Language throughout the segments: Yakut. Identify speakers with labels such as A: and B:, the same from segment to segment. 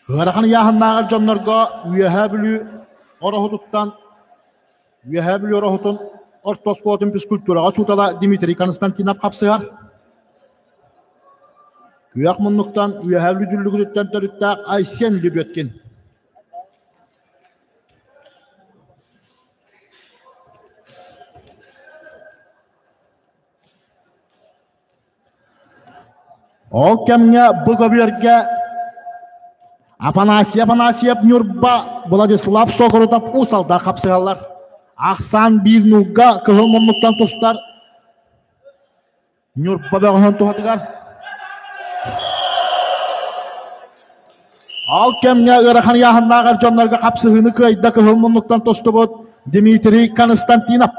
A: Ыарахан ыйааһыннааҕар дьоннорго Үөһээ Бүлүү Ороһутуттан Үөһээ Бүлүү Ороһутун орто оскуолатын физкультураҕа учуутала Дмитрий Константинов хапсыһар. Күөх муннуктан Үөһээ Бүлүү Дүллүгүтүттэн төрүттээх Айсен Лебедкин. Ол кэмҥэ бу көбүөргэ Афанасий Афанасьев Ньурба, Владислав Сокурутов Уус Алдан хапсыһаллар. Ахсаан биир нуулга кыһыл муннуктан тустар Ньурба бөҕөһүн туһатыгар. Ол кэмҥэ ыарахан ыйааһыннаах эр дьоннорго хапсыһыыны кыайда кыһыл муннуктан тустубут Дмитрий Константинов.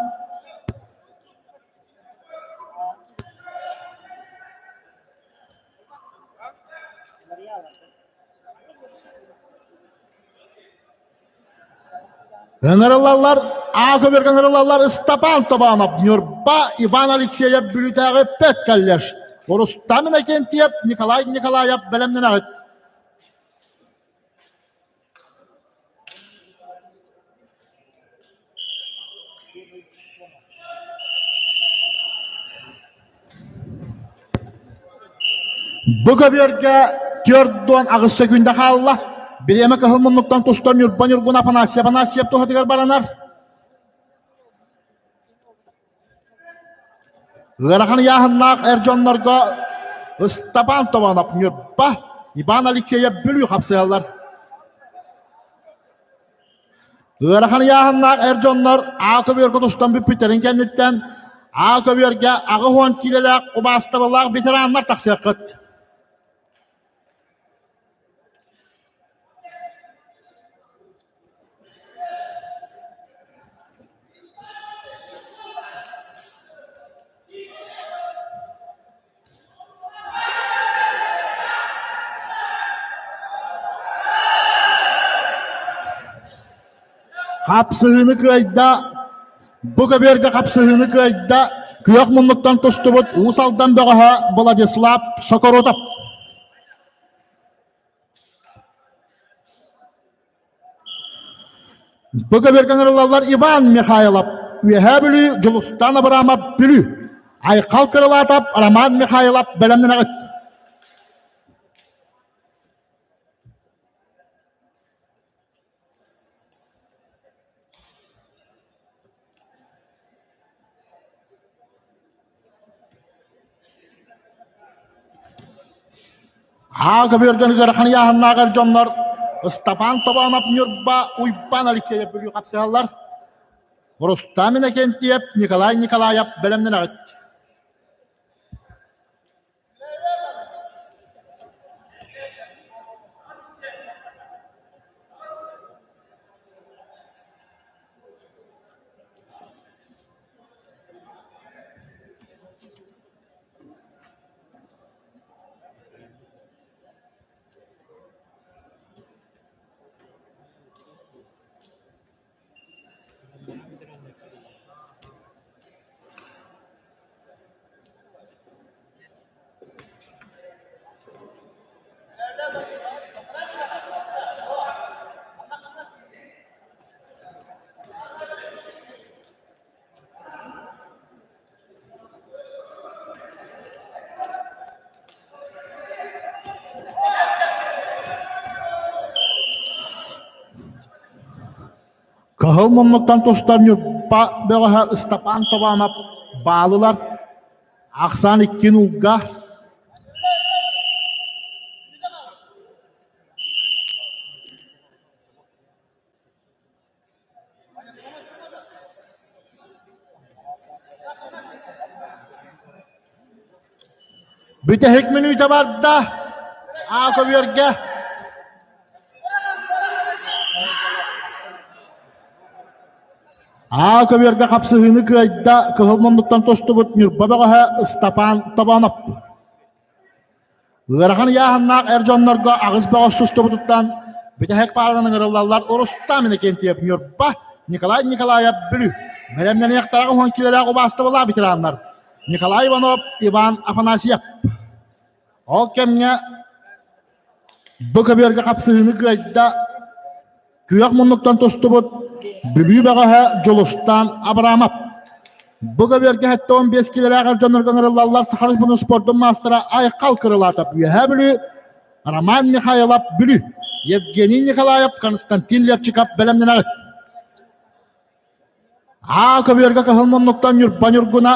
A: Ыҥырыллаллар, А көбүөргэ ыҥырыллаллар Ыстапаан Тобоонов, Ньурба, Иван Алексеев Бүлүүтээҕи педколледж, Рустам Иннокентьев, Николай Николаев бэлэмнэнэҕит. Бу көбүөргэ 48 сөкүүндэ хаалла. Бириэмэ кыһыл муннуктан тустар Ньурба Ньургун Афанасий Афанасьев туһатыгар баранар. Ыарахан ыйааһыннаах эр дьоннорго Ыстапаан Тобонов Ньурба, Иван Алексеев Бүлүү хапсыһаллар. Ыарахан ыйааһыннаах эр дьоннор А көбүөргэ тустан бүппүттэрин кэнниттэн А көбүөргэ 80 киилэлээх убаастабыллаах ветераннар тахсыаххыт. Хапсыһыыны кыайда, бу көбүөргэ хапсыһыыны кыайда күөх муннуктан тустубут Уус Алдан бөҕөһө Владислав Сокорутов. Бу көбүөргэ ыҥырыллаллар Иван Михайлов, Үөһээ Бүлүү, Дьулустаан Абрамов, Бүлүү, Айхал Крылатов, Роман Михайлов бэлэмнэнэҕит. Аа көбүөргэн ыарахан ыйааһыннаах эр дьоннор Ыстапаан Тобоонов Ньурба, Уйбаан Алексеев Бүлүү хапсыһаллар. Рустам Иннокентьев, Николай Николаев бэлэмнэнэҕит. Кыһыл муннуктан тустар Ньурба бөҕөһө Ыстапаан Тобоонов баалылар ахсаан иккин ууга Бүтэһик мүнүүтэ барда. Аа көбүөргэ. Аа көбүөргэ хапсыһыыны кыайда кыһыл муннуктан тустубут Ньурба бөҕөһө Ыстапаан Тобоноп. Ыарахан ыйааһыннаах эр дьоннорго аҕыс бөҕөс сустубутуттан бүтэһик пааранан ыҥырыллаллар Рустам Иннокентьев Ньурба, Николай Николаев Бүлүү. Бэлэмнэниэхтэрэ уһун киилэлээх убаастабыллаах ветераннар Николай Иванов, Иван Афанасьев. Ол кэмҥэ Бу көбүөргэ хапсыһыыны кыайда күөх муннуктан тустубут Бүлүү бөҕөһө Дьулустаан Абрамов. Бу көбүөргэ 75 килэлээх эр дьоннорго ыҥырыллаллар Саха Республикатын спордун маастара Айхал Крылатов Үөһээ Бүлүү, Роман Михайлов Бүлүү, Евгений Николаев, Константин Левчиков бэлэмнэнэҕит. Аа көбүөргэ кыһыл муннуктан Ньурба Ньургуна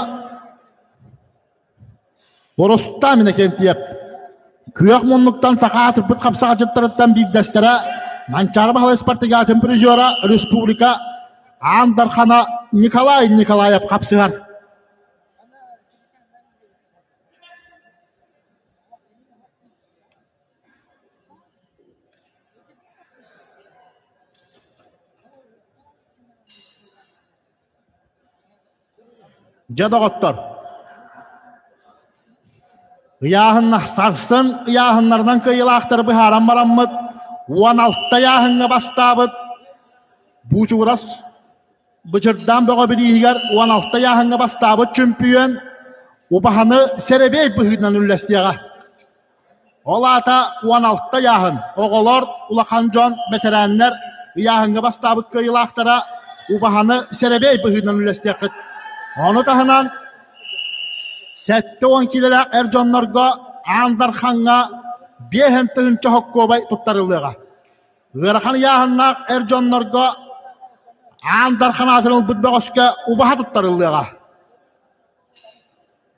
A: Рустам Иннокентьев күөх муннуктан саха аатырбыт хапсаҕачыттарыттан биирдэстэрэ Манчаары Баһылай спартакиатын призера республика Аан Дархана Николай Николаев хапсыһар. Дьэ, доҕоттор, ыйааһынна сарсын ыйааһыннарынан кыайыылаахтары быһааран бараммыт, 16 ыйааһыҥҥа бастаабыт Буучугурас Бычырдаан бөҕө бирииһигэр 16 ыйааһыҥҥа бастаабыт чөмпүйүөн убаһаны сэрэбиэй быһыытынан үллэстиэҕэ. Ол аата 16 ыйааһын оҕолор, улахан дьон, бэтэрээннэр ыйааһыҥҥа бастаабыт кыайыылаахтара убаһаны сэрэбиэй быһыытынан үллэстиэххит. Ону таһынан 70 киилэлээх эр дьоннорго Аан Дархаҥҥа 5000 хоккуобай туттарыллыаҕа. Ыарахан ыйааһыннаах эр дьоннорго Аан Дархан аатын ылбыт бөҕөскө убаһа туттарыллыаҕа.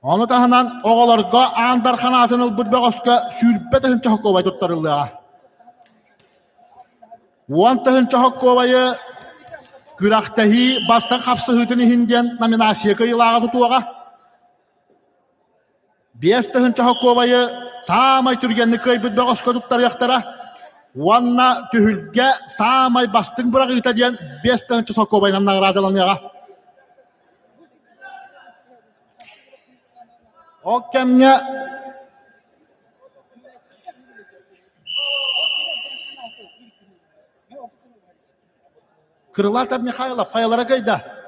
A: Ону таһынан оҕолорго Аан Дархан аатын ылбыт бөҕөскө 20 000 хокуобай туттарыллыаҕа. 10 000 хокуобайы күрэхтэһии бастакы хапсыһыытын иһин диэн номинация кыайыылааҕа тутуоҕа. 5 000 хокуобайы саамай түргэнник кыайбыт бөҕөскө туттарыахтара уонна түһүлгэ саамай бастыҥ быраҕыыта диэн 5 000 сокуобайынан наҕараадаланыаҕа. Ол кэмҥэ Крылатов Михайлов хайалара кыайда?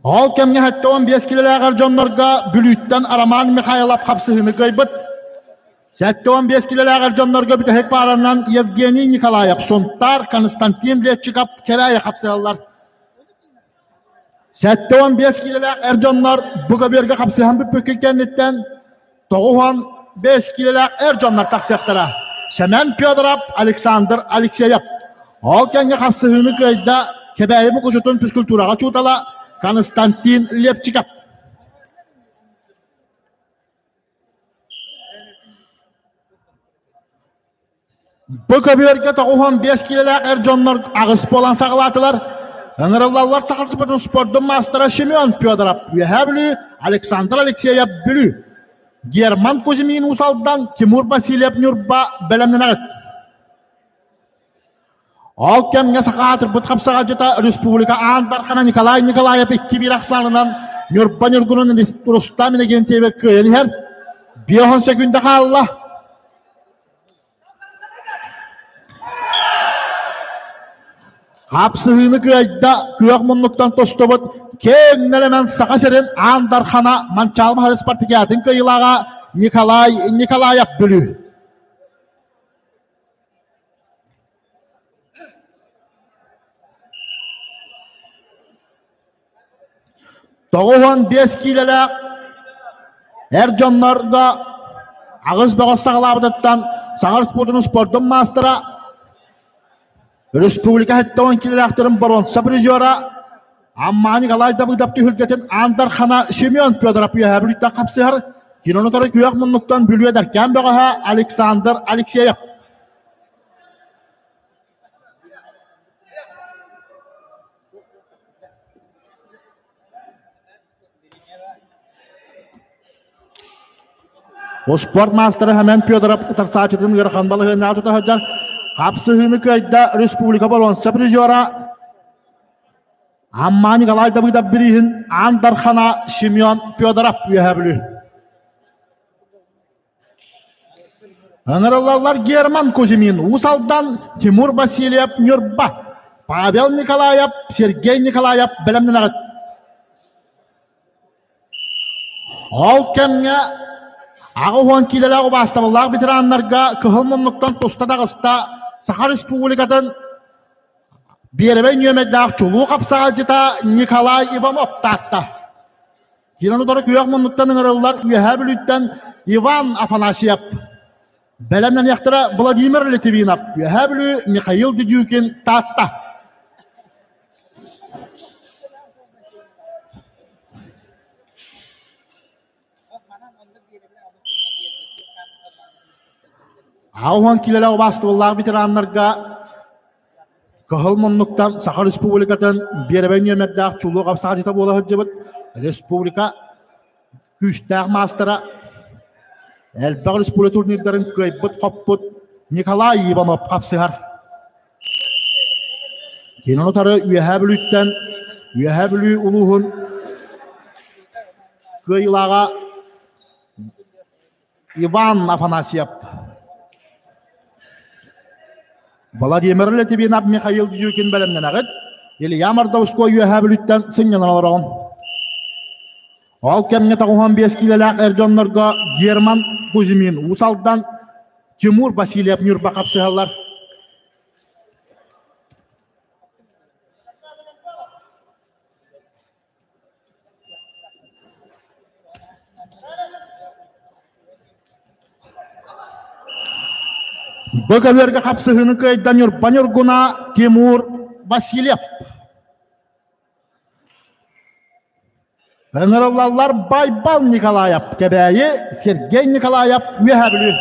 A: Ол кэмҥэ 75 килэлээҕэр дьоннорго Бүлүүттэн Роман Михайлов хапсыһыыны кыайбыт. 75 килэлээҕэр дьоннорго бүтэһик пааранан Евгений Николаев, Сунтаар, Константин Летчиков Кэбээйи хапсыһаллар. 75 киилэлээх эр дьоннор бу көбүөргэ хапсыһан бүппүккүт кэнниттэн 95 киилэлээх эр дьоннор тахсыахтара. Сэмэн Федоров, Александр Алексеев. Ол кэннэ хапсыһыыны кыайда Кэбээйи Мукучутун физкультураҕа учуутала Константин Левчиков. Бу көбүөргэ 95 киилэлээх эр дьоннор аҕыс буолан саҕалаатылар. Ыҥырыллаллар Саха Республикатын спордун маастара Семен Федоров, Үөһээ Бүлүү, Александр Алексеев, Бүлүү, Герман Кузьмин Уус Алдан, Тимур Васильев Ньурба бэлэмнэнэҕит. Ол кэмҥэ саха аатырбыт хапсаҕайдьыта республика Аан Дархана Николай Николаев 2-1 ахсаанынан Ньурба Ньургунун Рустам Иннокентьевы кыайан иһэр. 5 секунда хаалла. Хапсыһыыны кыайда күөх муннуктан тостубут киэҥ нэлэмэн Саха сирин Аан Дархана Манчаалы Маһары спартакиатын кыайыылааҕа Николай Николаев Бүлүү. 95 киилэлээх эр дьоннорго аҕыс бөҕөс саҕалаабытыттан саҥа спордун спордун маастара республика 70 киилэлээхтэрин боруонса призера Амма Николай Давыдов түһүлгэтин Аан Дархана Семен Федоров үөһээ Бүлүүттэн хапсыһар кинону утары күөх муннуктан Бүлүү эдэркээн бөҕөһө Александр Алексеев. Спорт маастара Хэмэн Федоров утарсааччытын ыарахан балаһыанньаҕа тута сылдьар. Хапсыһыыны кыайда республика боруонса призера Амма Николай Давыдов бирииһин Аан Дархана Семен Федоров Үөһээ Бүлүү. Ыҥырыллаллар Герман Кузьмин, Уус Алдан, Тимур Васильев, Ньурба, Павел Николаев, Сергей Николаев бэлэмнэнэҕит. Ол кэмҥэ 60 киилэлээх убаастабыллаах ветераннарга кыһыл муннуктан туста таҕыста Саха Республикатын биэрэбэй нүөмэрдээх чулуу хапсаҕайдьыта Николай Иванов Таатта. Киирэн утары күөх муннуктан ыҥырыллар Үөһээ Бүлүүттэн Иван Афанасьев. Бэлэмнэниэхтэрэ Владимир Литвинов, Үөһээ Бүлүү Михаил Дедюкин, Таатта. 80 киилэлээх убаастабыллаах ветераннарга Кыһыл муннуктан Саха Республикатын биэрэбэй нүөмэрдээх чулуу хапсаҕайдьыта буола сылдьыбыт республика күүстээх маастара, элбэх республика турнирдарын кыайбыт-хоппут Николай Иванов хапсыһар. Кини утары Үөһээ Бүлүүттэн Үөһээ Бүлүү улууһун кыайыылааҕа Иван Афанасьев. Владимир Летвинов, Михаил Дюкин бэлэмнэнэҕит. Илья Мордовской Үөһээ Бүлүүттэн сынньанан олороҕун. Ол кэмҥэ 95 киилэлээх эр дьоннорго Герман Кузьмин Уус Алдан, Тимур Васильев Ньурба хапсыһаллар. Бу көбүөргэ хапсыһыыны кыайда Ньурба Ньургуна Тимур Васильев. Ыҥырыллаллар Байбал Николаев, Кэбээйи, Сергей Николаев, Үөһээ Бүлүү.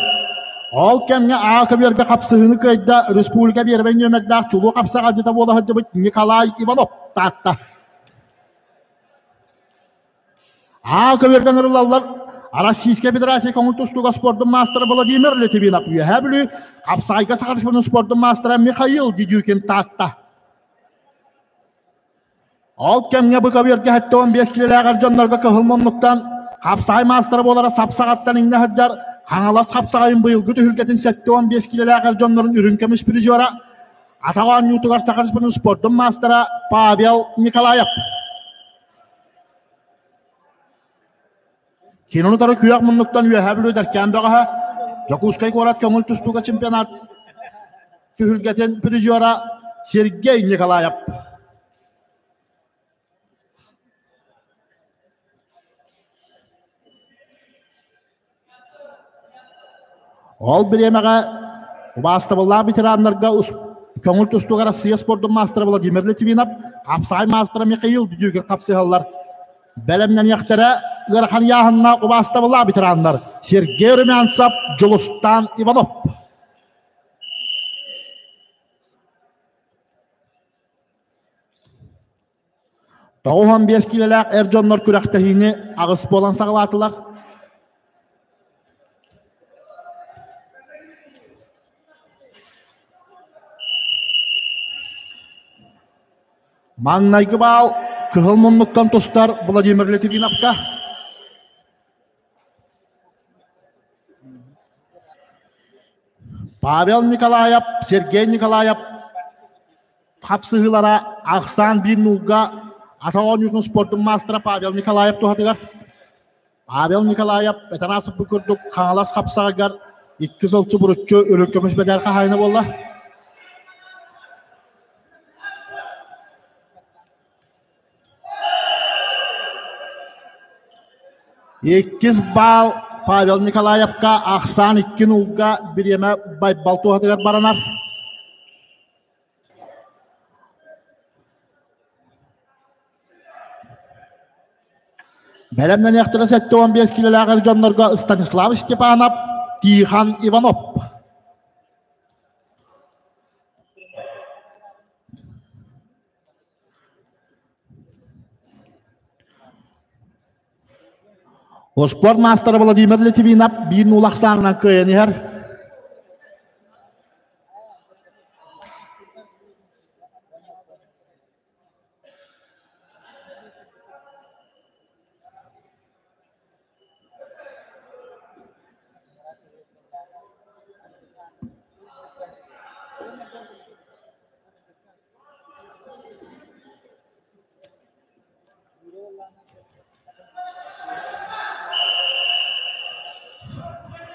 A: Ол кэмҥэ Аа көбүөргэ хапсыһыыны кыайда республика биэрэбэй нүөмэрдээх чулуу хапсаҕайдьыта буола сылдьыбыт Николай Иванов, Таатта. Аа көбүөргэ ыҥырыллаллар Российская Федерация көҥүл тустууга спордун маастара Владимир Литвинов, Үөһээ Бүлүү, хапсаҕайга Саха Республикатын спордун маастара Михаил Дедюкин, Таатта. Ол кэмҥэ бу көбүөргэ 75 киилэлээх эр дьоннорго кыһыл муннуктан хапсаҕай маастара буолара сап-саҕаттан иҥнэ сылдьар Хаҥалас хапсаҕайын быйылгы түһүлгэтин 75 киилэлээх эр дьоннорун үрүҥ көмүс призера, атах оонньуутугар Саха Республикатын спордун маастара Павел Николаев. Кини утары күөх муннуктан Үөһээ Бүлүү Дэркээн бөҕөһө, Дьокуускай куорат көҥүл тустууга чемпионат түһүлгэтин призера Сергей Николаев. Ол бириэмэҕэ убаастабыллаах ветераннарга көҥүл тустууга Россия спордун маастара Владимир Литвинов, хапсаҕай маастара Михаил Дюдюгин хапсыһаллар. Бэлэмнэниэхтэрэ ыарахан ыйааһыннаах убаастабыллаах ветераннар Сергей Румянцев, Дьулустаан Иванов. 95 киилэлээх эр дьоннор күрэхтэһиини аҕыс буолан саҕалаатылар. Маҥнайгы баал кыһыл муннуктан тустар Владимир Литвиновка. Павел Николаев, Сергей Николаев хапсыһыылара ахсаан биир нуулга атах оонньуутун спордун маастара Павел Николаев туһатыгар. Павел Николаев этэн ааспыт курдук Хаҥалас хапсаҕайгар икки сыл субуруччу үрүҥ көмүс медаль хаһаайына буолла. Иккис баал Павел Николаевка ахсаан икки нуулга бириэмэ Байбал туһатыгар баранар. Бэлэмнэниэхтэрэ 75 киилэлээх эр дьоннорго Станислав Степанов, Тихон Иванов. Успуорт маастара Владимир Литвинов биир нуул ахсаанынан кыайан иһэр.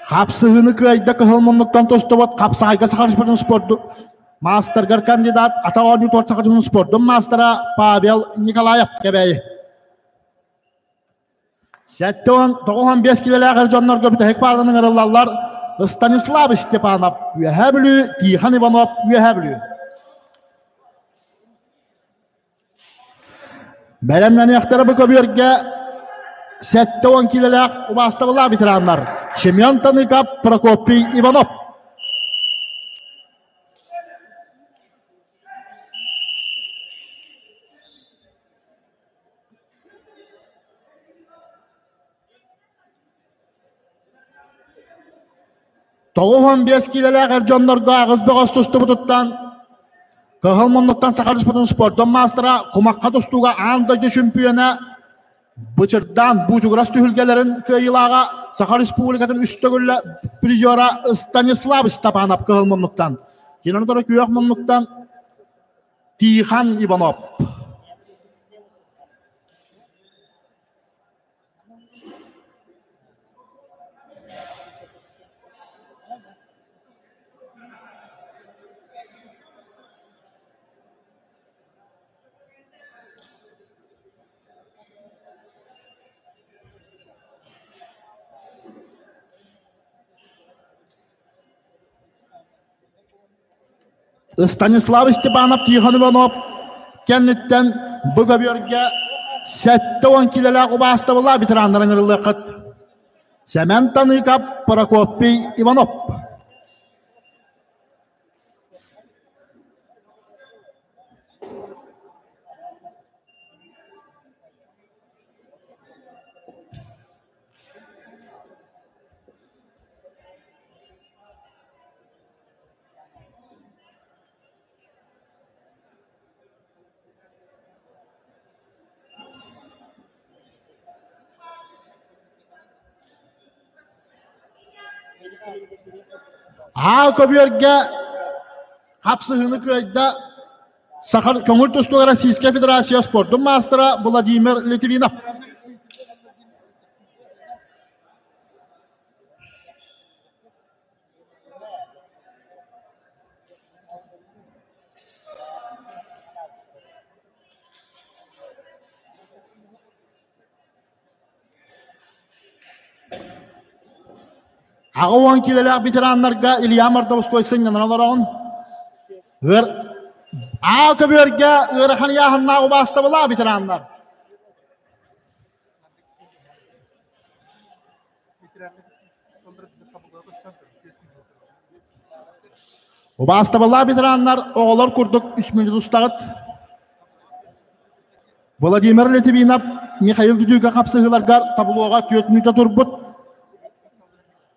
A: Хапсыһыыны кыайда кыһыл муннуктан тустубут хапсаҕайга саха республикатын спорду маастаргар кандидат атах оонньуутугар саха дьонун спордун маастара Павел Николаев Кэбээйи. 79 килэлээх эр дьоннорго бүтэһик паарынан ыҥырыллаллар Станислав Степанов Үөһээ Бүлүү, Тихон Иванов Үөһээ Бүлүү. Бэлэмнэниэхтэрэ бу көбүөргэ 70 киилэлээх убаастабыллаах ветераннар Семен Таныков, Прокопий Иванов. 95 киилэлээх эр дьоннорго аҕыс бөҕөс тустубутуттан Кыһыл муннуктан Саха Республикатын спордун маастара кумахха тустууга аан дойду чөмпүйүөнэ Бычырдаан Буучугурас түһүлгэлэрин кыайыылааҕа Саха Республикатын үс төгүллэ призера Станислав Степанов Кыһыл муннуктан кинини күөх муннуктан Тихон Иванов. Станислав Степанов Тихон Иванов кэнниттэн бу көбүөргэ 70 килэлээх убаастабыллаах ветераннарын ыҥырыллыаххыт. Сэмэн Таныкап, Прокопий Иванов. Аал көбүөргэ хапсыһыыны кыайда Саха көҥүл тустууга Российскай Федерация спордун маастара Владимир Литвинов. 80 киилэлээх ветераннарга Илья Мордовской сынньанан олороҕун. Ыар Аа көбүөргэ ыарахан ыйааһыннаах убаастабылаах ветераннар. Убаастабыллаах ветераннар оҕолор курдук үс мүнүүт устаҕыт. Владимир Литвинов Михаил Дудюга хапсыһыыларгар таблоҕа түөрт мүнүүтэ турбут.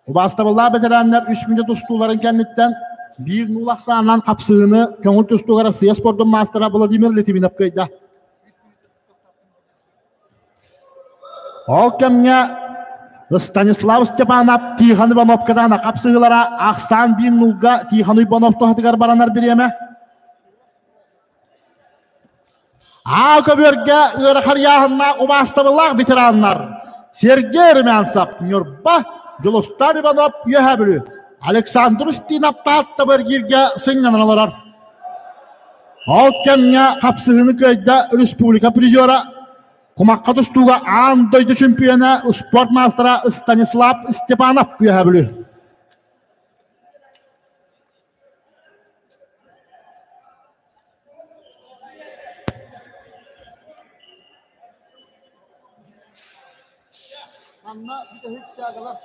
A: Убаастабыллаах ветераннар үс мүнүүтэ тустууларын кэнниттэн биир нуул ахсаанынан хапсыһыыны көҥүл тустууга Россия спордун маастара Владимир Литвинов кыайда. Ол кэмҥэ Станислав Степанов Тихон Иванов кытаанах хапсыһыылара ахсаан биир нуулга Тихон Иванов туһатыгар баранар бириэмэ. Аа көбүөргэ ыарахан ыйааһыннаах убаастабыллаах ветераннар Сергей Румянцев Ньурба, Дьулустан Иванов Үөһээ Бүлүү, Александр Устинов Таатта Бэргииргэ сынньанан олорор. Ол кэмҥэ хапсыһыыны кыайда республика призера, кумахха тустууга аан дойду чемпиона, спорт маастара Станислав Степанов Үөһээ Бүлүү. Манна бүтэһик тягалар.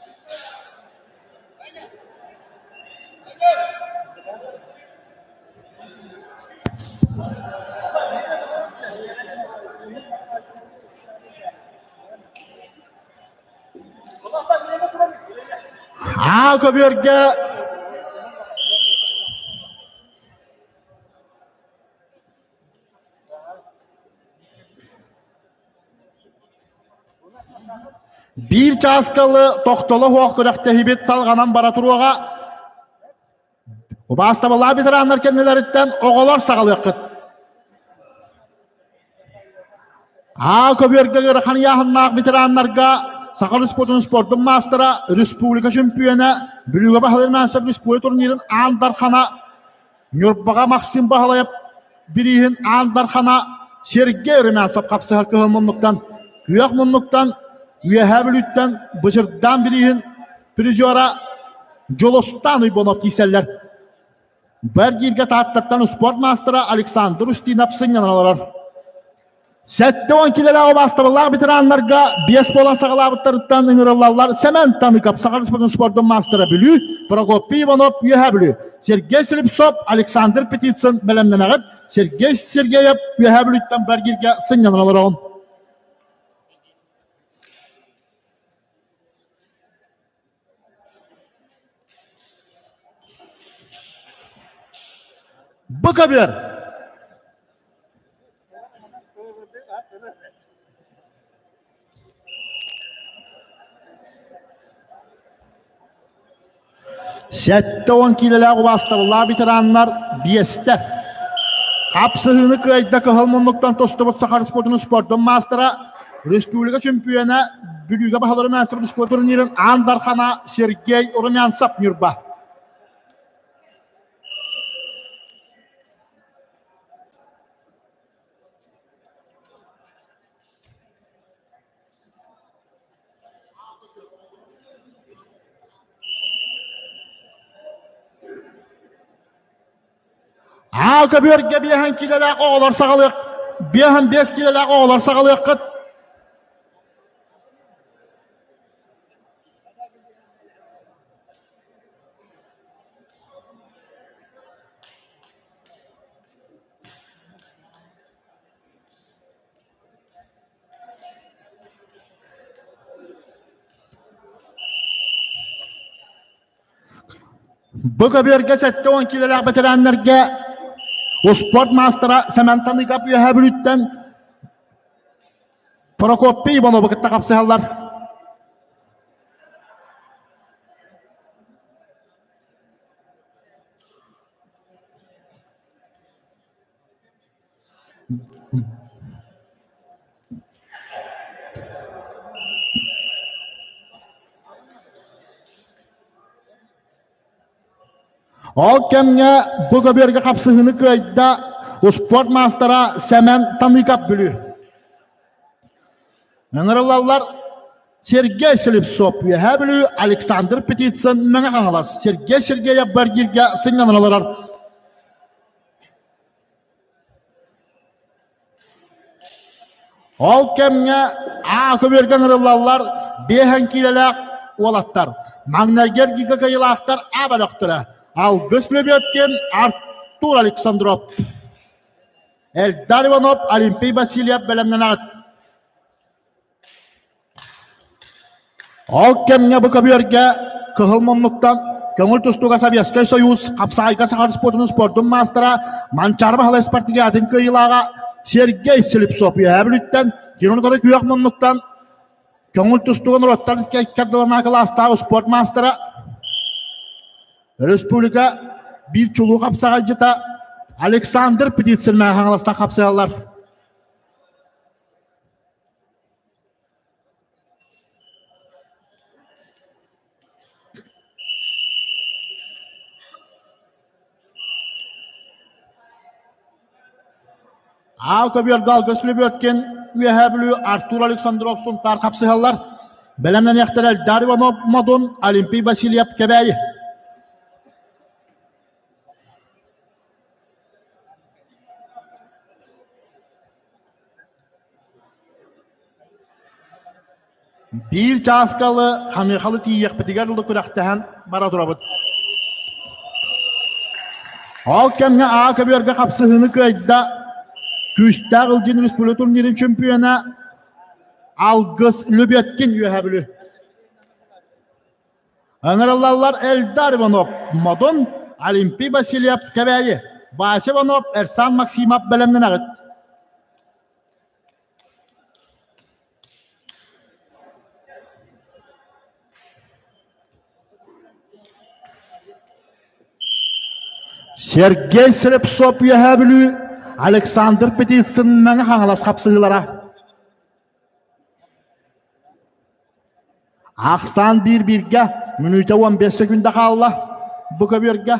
A: Аа көбүөргэ Биир чааскалы тохтоло суох күрэхтэһиибит салҕанан бара туруоҕа. Убаастабыллаах ветераннар кэннилэриттэн оҕолор саҕалыаххыт. Аа көбүөргэ ыарахан ыйааһыннаах ветераннарга Саха Республикатын спордун маастара, республика чөмпүйүөнэ, Бүлүүгэ Баһылай Мээсэп республика турнирын Аан Дархана, Ньурбаҕа Максим Баһылайап бирииһин Аан Дархана Сергей Румянцев хапсыһар кыһыл муннуктан, күөх муннуктан, Үөһээ Бүлүүттэн Бычырдаан бирииһин призера Дьулустаан Уйбонов киирсэллэр. Бэргииргэ Тааттаттан спорт маастара Александр Устинов сынньанан олорор. 70 килэлээх убаастабыллаах ветераннарга биэс буолан саҕалаабыттарыттан ыҥырыллаллар Сэмэн Таныков Саха Республикатын спордун маастара Бүлүү, Прокопий Иванов Үөһээ Бүлүү, Сергей Слепцов, Александр Петицын бэлэмнэнэҕит, Сергей Сергеев Үөһээ Бүлүүттэн Бэргииргэ сынньанан олороҕун. Быкабер! 70 киилэлээх убаастабыллаах ветераннар биэстэр. Хапсыһыыны кыайда кыһыл муннуктан тостубут Саха Республикатын спордун маастара, республика чөмпүйүөнэ, Бүлүүгэ баһылары маастар спорт турнирын Аан Дархана Сергей Румянцев Ньурба. Аал көбүөргэ биэһэн киилэлээх оҕолор саҕалыах биэһэн биэс киилэлээх оҕолор саҕалыаххыт. Бу көбүөргэ 70 киилэлээх бэтэрээннэргэ успуорт маастара Сэмэн Таныкап Үөһээ Бүлүүттэн Прокопий Ивановы кытта хапсыһаллар. Ол кэмҥэ бу көбүөргэ хапсыһыыны кыайда успуорт маастара Сэмэн Таныкап Бүлүү. Ыҥырыллаллар Сергей Слепцов Үөһээ Бүлүү, Александр Петицын Мэҥэ Хаҥалас, Сергей Сергеев Баргиргэ сынньанан олорор. Ол кэмҥэ Аа көбүөргэ ыҥырыллаллар биэһэн киилэлээх уолаттар. Маҥнайгы эргииргэ кыайыылаахтар А бөлөхтөрө. Алгыс Лебедкин, Артур Александров. Эльдар Иванов, Олимпий Васильев бэлэмнэнэҕит. Ол кэмҥэ бу көбүөргэ кыһыл муннуктан көҥүл тустууга Советскай Союз хапсаҕайга саха спортун спордун маастара Манчаары Баһылай спартакиадатын кыайыылааҕа Сергей Слепцов Үөһээ Бүлүүттэн, Кирон күөх муннуктан көҥүл тустууга норуоттар кэрдилана кылаастаах спорт маастара республика биир чулуу хапсаҕайдьыта Александр Птицын Мэҥэ Хаҥаластан хапсыһаллар. Аал көбүөргэ Алгыс Лебедкин, Үөһээ Бүлүү Артур Александров Сунтаар хапсыһаллар. Бэлэмнэниэхтэрэ Эльдар Иванов Модун, Олимпий Васильев Кэбээйи. Биир чааскалы ханыахалы тиийиэхпитигэр дылы күрэхтэһэн бара турабыт. Ол кэмҥэ Аа көбүөргэ хапсыһыыны кыайда күүстээх Ылдьын республика турнирын чемпиона Алгыс Любеткин Үөһээ Бүлүү. Ыҥырыллаллар Эльдар Иванов, Модун, Олимпий Васильев, Кэбээйи, Вася Иванов, Эрсан Максимов бэлэмнэнэҕит. Сергей Слепцов Үөһээ Бүлүү, Александр Петицын Мэҥэ Хаҥалас хапсыһыылара. Ахсаан биир-бииргэ, мүнүүтэ 15 секунда хаалла бу көбүөргэ.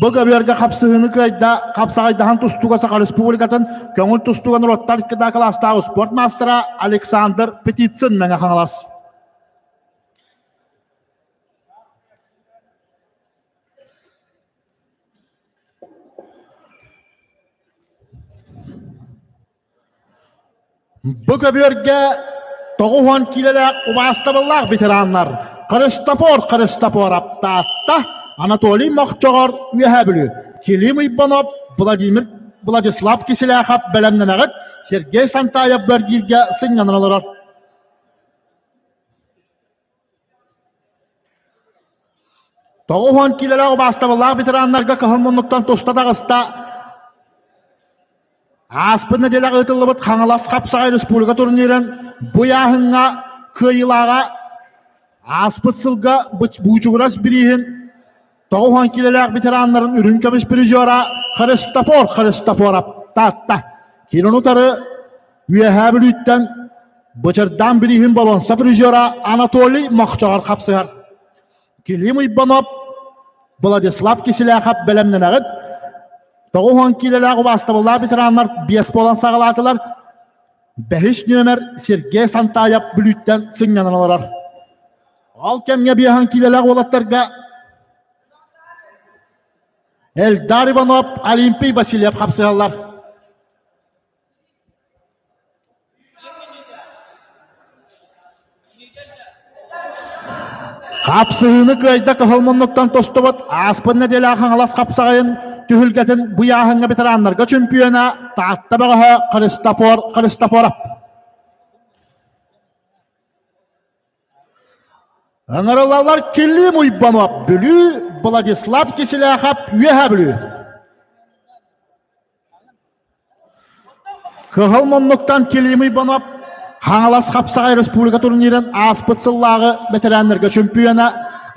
A: Бу көбүөргэ хапсыһыыны кыайда хапсаҕайдаһан тустууга Саха Республикатын көҥүл тустууга норуоттар икки кылаастаах спорт маастара Александр Петицын Мэҥэ Хаҥалас. Бу көбүөргэ 90 киилэлээх убаастабыллаах ветераннар Христофор Христофоров Таатта, Анатолий Мохчоҕор Үөһээ Бүлүү, Килим Уйбанов, Владимир Владислав Киселяхов бэлэмнэнэҕит, Сергей Сантаев бэргииргэ сынньанан олорор. 90 киилэлээх убаастабыллаах ветераннарга кыһыл муннуктан туста таҕыста. Ааспыт нэдиэлэҕэ ыытыллыбыт Хаҥалас хапсаҕай республика турнирын бу ыйааһыҥҥа кыайыылааҕа ааспыт сылга Буучугурас бирииһин 90 киилэлээх ветераннарын үрүҥ көмүс призера Христофор Христофоров Таатта. Киин утары Үөһээ Бүлүүттэн Бычырдаан бирииһин боруонса призера Анатолий Мохчоҕор хапсыһар. Килим Уйбанов, Владислав Киселяхов бэлэмнэнэҕит. 90 киилэлээх убаастабыллаах ветераннар биэс буолан саҕалаатылар. Бэһис нүөмэр Сергей Сантаев Бүлүүттэн сынньанан олорор. Ол кэмҥэ биэһэн киилэлээх уолаттарга Эльдар Иванов, Олимпий Васильев хапсыһаллар. Хапсыһыыны кыайда кыһыл муннуктан тостубут ааспыт нэдиэлэ Хаҥалас хапсаҕайын түһүлгэтин бу ыйааһыҥҥа ветераннарга чемпиона Таатта бөҕөһө Христофор Христофоров. Ыҥырылалар Килим Уйбанов Бүлүү, Владислав Киселяхов Үөһээ Бүлүү. Кыһыл муннуктан Килим Уйбанов Хаҥалас хапсаҕай республика турнирын ааспыт сыллааҕы бэтэрээннэргэ чөмпүйүөнэ,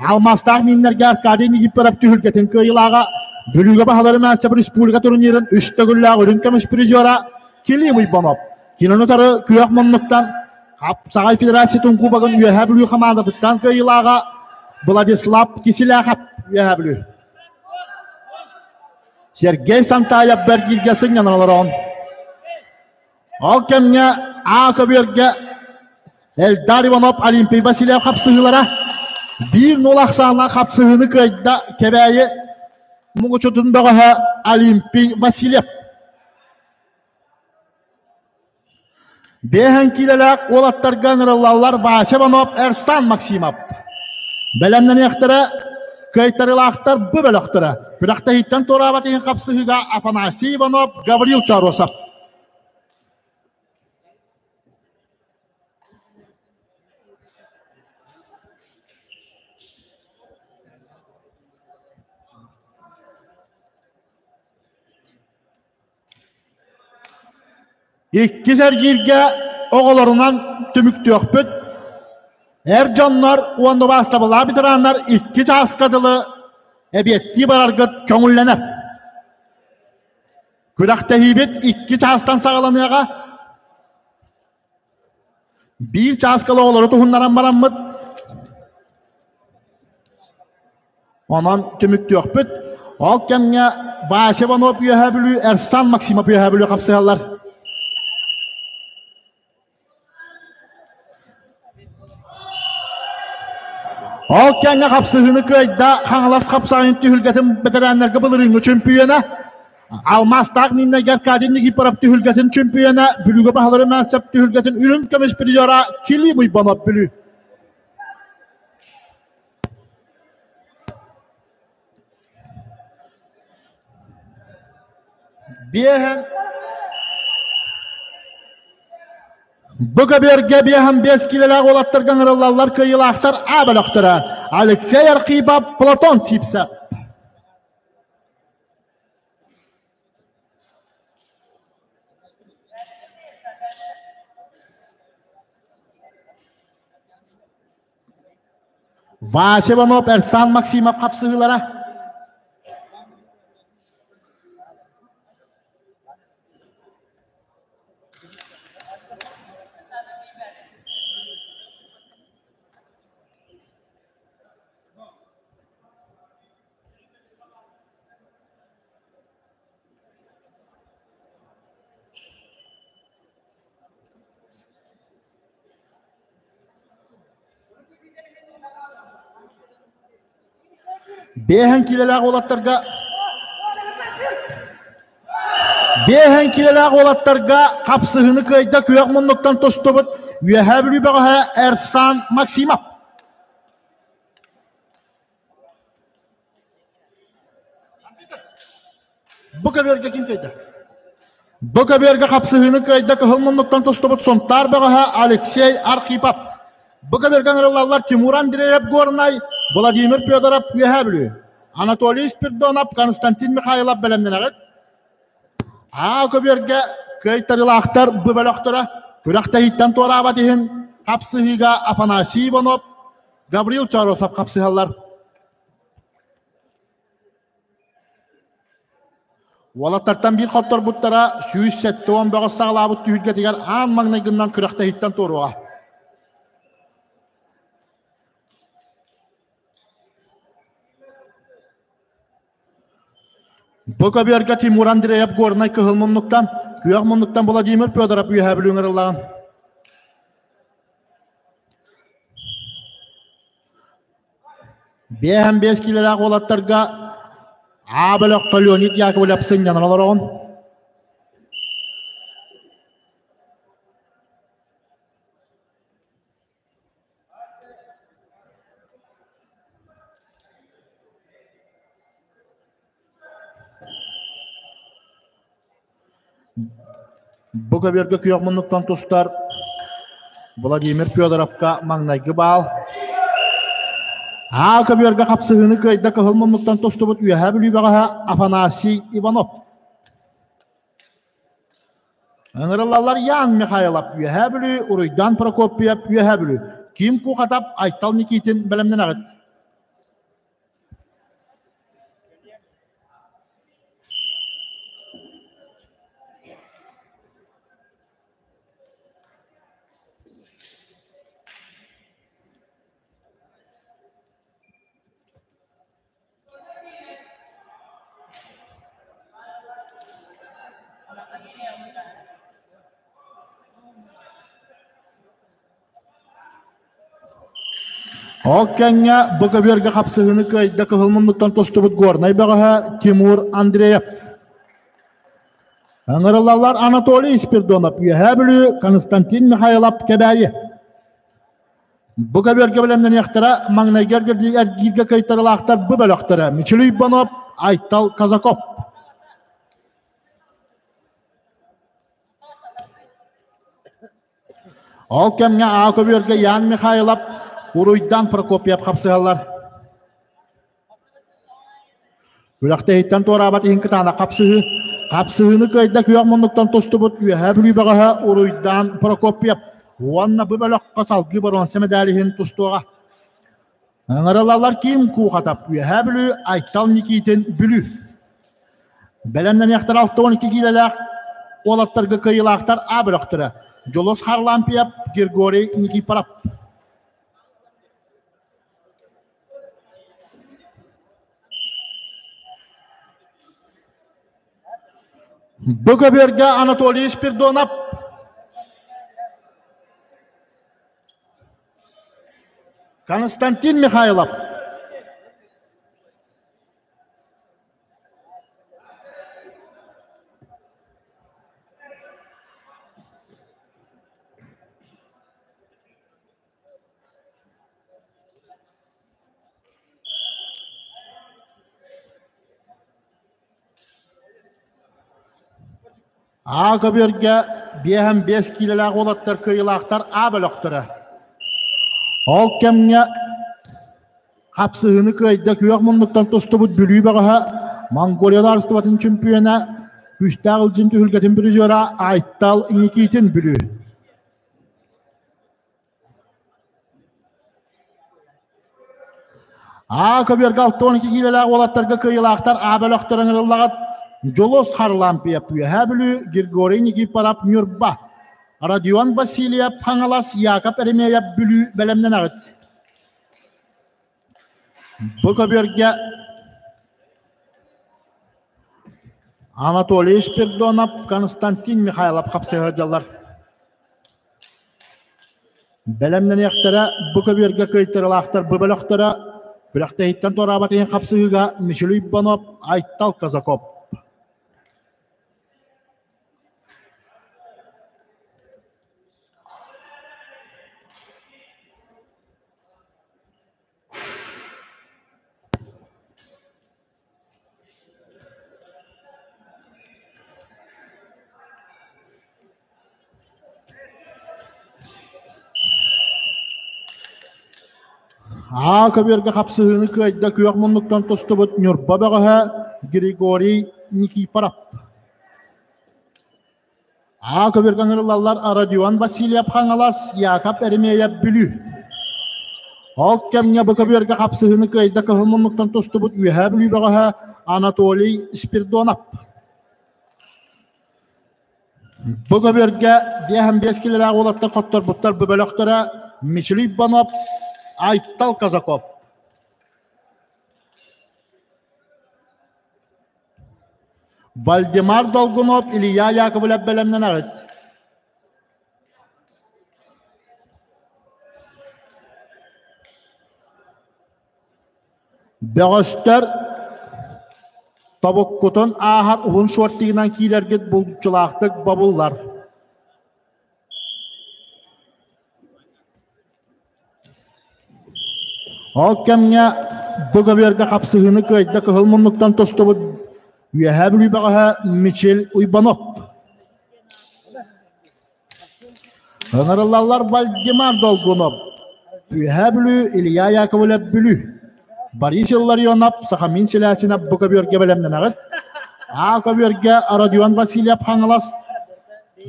A: алмаастаах мииннэргэ Аркадий Никифоров түһүлгэтин кыайыылааҕа, Бүлүүгэ баһылары мээстэп республика турнирын үс төгүллээх үрүҥ көмүс призера Килим Уйбанов. Кинини утары күөх муннуктан Хапсаҕай Федерациятын кубогын Үөһээ Бүлүү хамаандатыттан кыайыылааҕа Владислав Киселяхов Үөһээ Бүлүү. Сергей Сантаев бэргииргэ сынньанан олорон. Ол кэмҥэ А көбүөргэ Эльдар Иванов, Олимпий Васильев хапсыһыылара биир нул ахсааннаах хапсыһыыны кыайда Кэбээйи муҥучутун бөҕөһө Олимпий Васильев. Биэһэн киилэлээх уолаттарга ыҥырыллаллар Вася Иванов, Эрсан Максимов. Бэлэмнэниэхтэрэ кыайтарыылаахтар бу бөлөхтөрө. Күрэхтэһииттэн туораабат иһин хапсыһыыга Афанасий Иванов, Гаврил Чоросов. Иккис эргииргэ оҕолорунан түмүктүөхпүт. Эр дьоннор уонна убаастабыллаах ветераннар икки чааска дылы эбиэттии бараргыт көҥүллэнэр. Күрэхтэһиибит икки чаастан саҕаланыаҕа. Биир чааска оҕолору туһуннаран бараммыт онон түмүктүөхпүт. Ол кэмҥэ Вася Иванов Үөһээ Бүлүү, Эрсан Максимов Үөһээ Бүлүү хапсыһаллар. Ол кэмҥэ хапсыһыыны кыайда Хаҥалас хапсаҕайын түһүлгэтин бэтэрээннэргэ былырыыҥҥы чөмпүйүөнэ Алмаастаах Миннайга Аркадий Никифоров түһүлгэтин чөмпүйүөнэ, Бүлүүгэ баһылары Мээсэп түһүлгэтин үрүҥ көмүс призера Килим Уйбанов Бүлүү. Биэһэн Бу көбүөргэ биэһэн биэс киилэлээх уолаттарга ыҥырыллаллар кыайыылаахтар А бөлөхтөрө Алексей Архипов, Платон Сипсев. Вася Иванов, Эрсан Максимов хапсыһыылара. Бэһэн килэлээх уолаттарга Бэһэн килэлээх уолаттарга хапсыһыыны кыайда күөх муннуктан тустубут Үөһээ Бүлүү бөҕөһө Эрсан Максимов. Бу көбүөргэ ким кыайда? Бу көбүөргэ хапсыһыыны кыайда кыһыл муннуктан тустубут Сунтаар бөҕөһө Алексей Архипов. Бу көбүөргэ ыҥырыллаллар Тимур Андреев Горнай, Владимир Федоров Үөһээ Бүлүү, Анатолий Спирдонов, Константин Михайлов бэлэмнэнэҕит. Аа көбүөргэ кыайтарыылаахтар бу бөлөхтөрө күрэхтэһииттэн туораабат иһин хапсыһыыга Афанасий Иванов, Гаврил Чоросов хапсыһаллар. Уолаттартан биир хотторбуттара 170 бөҕөс саҕалаабыт түһүлгэтигэр аан маҥнайгыннан күрэхтэһииттэн туоруоҕа. Бу көбүөргэ Тимур Андреев Горнай кыһыл муннуктан, күөх муннуктан Владимир Федоров Үөһээ Бүлүү ыҥырыллаҕын. Биэһэн биэс киилэлээх уолаттарга А бөлөххө Леонид Яковлев сынньанан олороҕун. Бу көбүөргэ күөх муннуктан тустар Владимир Федоровка маҥнайгы баал. Аа көбүөргэ хапсыһыыны кыайда кыһыл муннуктан тустубут Үөһээ Бүлүү бөҕөһө Афанасий Иванов. Ыҥырыллаллар Ян Михайлов Үөһээ Бүлүү, Уруйдан Прокопьев Үөһээ Бүлүү. Ким Кухатап Айтал Никитин бэлэмнэнэҕит. Ол кэмҥэ бу көбүөргэ хапсыһыыны кыайда кыһыл муннуктан тустубут Горнай бөҕөһө Тимур Андреев. Ыҥырыллаллар Анатолий Спирдонов, Үөһээ Бүлүү, Константин Михайлов, Кэбээйи. Бу көбүөргэ бэлэмнэниэхтэрэ маҥнайгы эргииргэ кыайтарылаахтар бу бөлөхтөрө Мичил Уйбанов, Айтал Казаков. Ол кэмҥэ Аа көбүөргэ Ян Михайлов, Уруйдан Прокопьев хапсыһаллар. Күрэхтэһииттэн туораабат иһин кытаанах хапсыһыы. Хапсыһыыны кыайда күөх муннуктан тустубут Үөһээ Бүлүү бөҕөһө Уруйдаан Прокопьев уонна бу бөлөххө салгыы боруонса мэдээлин иһин тустуоҕа. Ыҥырылалар Ким Куухатап Үөһээ Бүлүү, Айтал Никитин Бүлүү. Бэлэмнэниэхтэрэ 62 киилэлээх уолаттарга кыайыылаахтар А бөлөхтөрө Дьулус Харлампьев, Григорий Никифоров. Бу көбүөргэ Анатолий Спирдонов Константин Михайлов Аа көбүөргэ биэһэн биэс киилэлээх уолаттар кыайыылаахтар А бөлөхтөрө. Ол кэмҥэ хапсыһыыны кыайда күөх муннуктан тустубут Бүлүү бөҕөһө Монголия судаарыстыбатын чөмпүйүөнэ күүстээх Ылдьын түһүлгэтин призера Айтал Никитин Бүлүү. Аа көбүөргэ 62 киилэлээх уолаттарга кыайыылаахтар А бөлөхтөр ыҥырыллаҕыт Дьулус Харлампьев Үөһээ Бүлүү, Григорий Никифоров Ньурба, Родион Васильев Хаҥалас, Яков Еремеев Бүлүү бэлэмнэнэҕит. Бу көбүөргэ Анатолий Спирдонов, Константин Михайлов хапсыһа сылдьаллар. Бэлэмнэниэхтэрэ бу көбүөргэ кыайтарыылаахтар бу бөлөхтөрө Күрэхтэһииттэн туораабат иһин хапсыһыыга Мичил Уйбанов, Айтал Казаков. Аа көбүөргэ хапсыһыыны кыайда күөх муннуктан тустубут Ньурба бөҕөһө Григорий Никифоров. Аа көбүөргэ ыҥырыллаллар Родион Васильев Хаҥалас, Яков Еремеев Бүлүү. Ол кэмҥэ бу көбүөргэ хапсыһыыны кыайда кыһыл муннуктан тустубут Үөһээ Бүлүү бөҕөһө Анатолий Спирдонов. Бу көбүөргэ 55 килэлээх уолаттар хотторбуттар бу бөлөхтөрө Мичил Иванов, Айтал Казаков. Вальдемар Долгунов, Илья Яковлев бэлэмнэнэҕит. Бөҕөстөр тобуккутун ааһар уһун шортигынан киирэргит булгуччулаахтык бобуллар. Ол кэмҥэ бу көбүөргэ хапсыһыыны кыайда кыһыл муннуктан тустубут Үөһээ Бүлүү бөҕөһө Мичил Уйбанов. Ыҥырыллаллар Вальдемар Долгунов, Үөһээ Бүлүү, Илья Яковлев Бүлүү, Борис Илларионов, Сахамин Селясинов бу көбүөргэ бэлэмнэнэҕит. А көбүөргэ Родион Васильев Хаҥалас,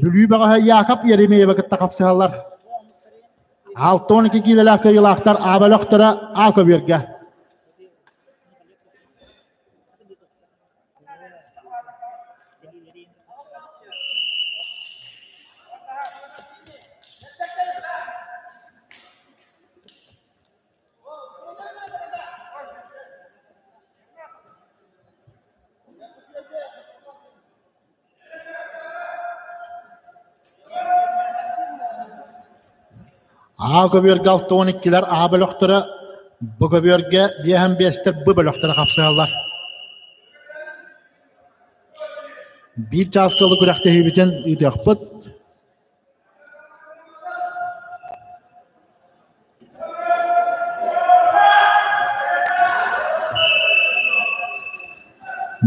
A: Бүлүү бөҕөһө Яков Еремеева кытта хапсыһаллар. 62 киилэлээх кыайыылаахтар А бөлөхтөрө А көбүөргэ. Аа көбүөргэ 62-лэр А бөлөхтөрө, Б көбүөргэ 55-тэр Б бөлөхтөрө хапсыһаллар. Биир чааска ылы күрэхтэһиибитин ыытыахпыт.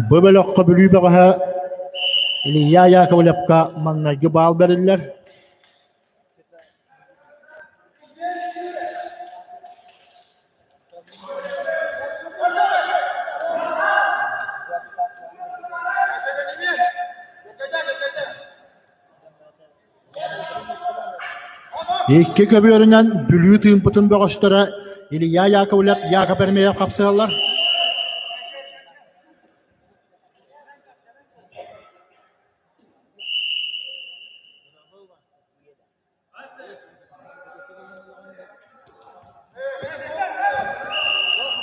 A: Бу бөлөххө Бүлүү бөҕөһө Илья Яковлевка маҥнайгы баал бэриллэр. Икки көбүөрүнэн Бүлүү тыымпытын бөҕөстөрө Илья Яковлев, Яков Ермеев хапсыһаллар.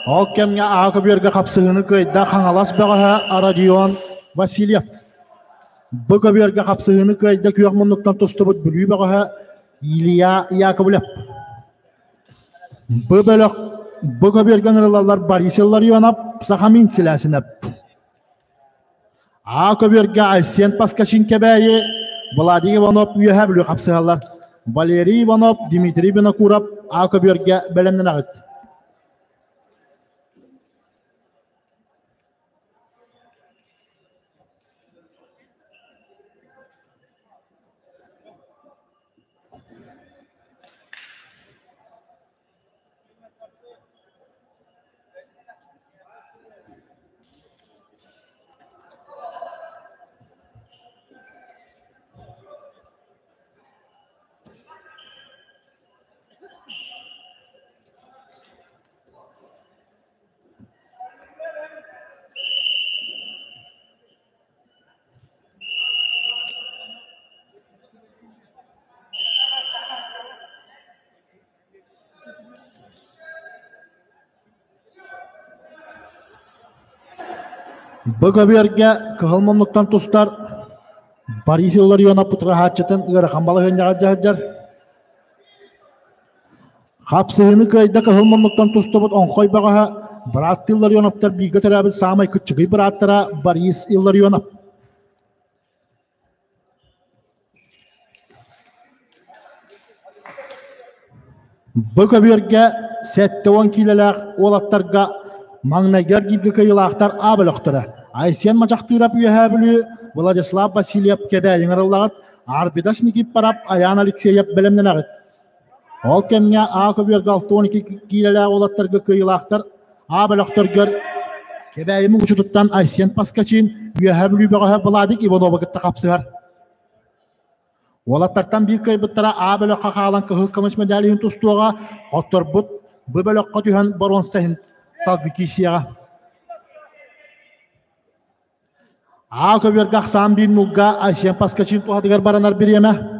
A: Ол кэмҥэ Аа көбүөргэ хапсыһыыны кыайда Хаҥалас бөҕөһө Родион Васильев. Бу көбүөргэ хапсыһыыны кыайда күөх муннуктан тустубут Бүлүү бөҕөһө Илья Яковлев. Бу бөлөх бу көбүөргэ ыҥырыллаллар Борис Илларионов, Сахамин Селясинов. Аа көбүөргэ Айсен Паскачин Кэбээйи, Владимир Иванов Үөһээ Бүлүү хапсыһаллар. Валерий Иванов, Дмитрий Винокуров Аа көбүөргэ бэлэмнэнэҕит. Бу көбүөргэ кыһыл муннуктан тустар Борис Илларионов утарыһааччытын ыарахан балаһыанньаҕа дьаһайар. Хапсыһыыны кыайда кыһыл муннуктан тустубут Оҥхой бөҕөһө, бырааттыы Илларионовтар бииргэ төрөөбүт саамай кыччыгый бырааттара Борис Илларионов. Бу көбүөргэ 70 киилэлээх уолаттарга маҥнайгы эргииргэ кыайыылаахтар А бөлөхтөрө Айсен Мачахтыырап Үөһээ Бүлүү, Владислав Васильев Кэбээйи ыҥырыллаҕыт, Арбидас Никифоров, Айаан Алексеев бэлэмнэнэҕит. Ол кэмҥэ А көбүөргэ 62 киилэлээх уолаттарга кыайыылаахтар А бөлөхтөргөр Кэбээйи Муҥучутуттан Айсен Паскачин, Үөһээ Бүлүү бөҕөһө Владик Иванова кытта хапсыһар. Уолаттартан биир кыайбыттара А бөлөххө хаалан кыһыл көмүс медаль иһин тустуоҕа, хотторбут Б бөлөххө түһэн боруонса иһин салгыы киирсиэҕэ. А көбүөргэ ахсаан биир нулга Айсен Паскачин туһатыгар баранар бириэмэ.